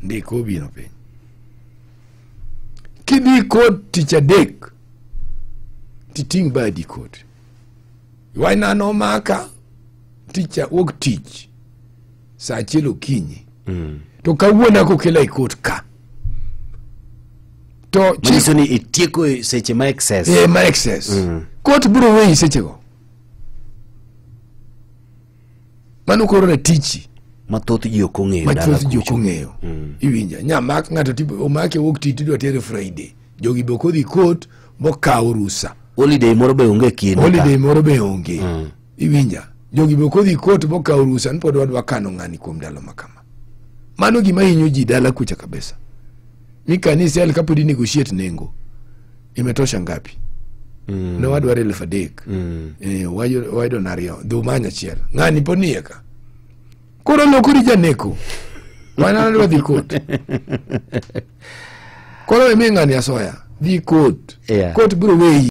Ndik obino piny. Kidhi court tich adek, titing' badi court. Iwachna nomaka tich wuok tich saa achiel okinyi. To kawuono kokela e court ka. To chik Manyiso ni itieko e seche ma excess. E ma excess. Court biro weyi sechego. Mano koro ratichi Ma thoth ji ok ong'eyo ma dala thoth ji ok kucho. Ong'eyo. Iwinja nyamak ng'ato tipo omake wuok tich tidwa tere Friday. Jogi be ok odhi court mokawo rusa. Holiday moro be onge kinde ka. Holiday moro be onge. Iwinja jogi be ok odhi court mokawo rusa ni pod wadwa kano ng'ani kuom ndalo ma kama. Mano gima hinyo ji dala kucha kabisa. Mi kanisa kapod i negotiate nengo imetosha ngapi? Ne wadwaro 3000. Eh, wayudo nariyo dhi umany achiel ng'ani pod nie ka koro lokori janeko wan adwa dhi court koro imi ng'ani asoya dhi court. Court biro weyi.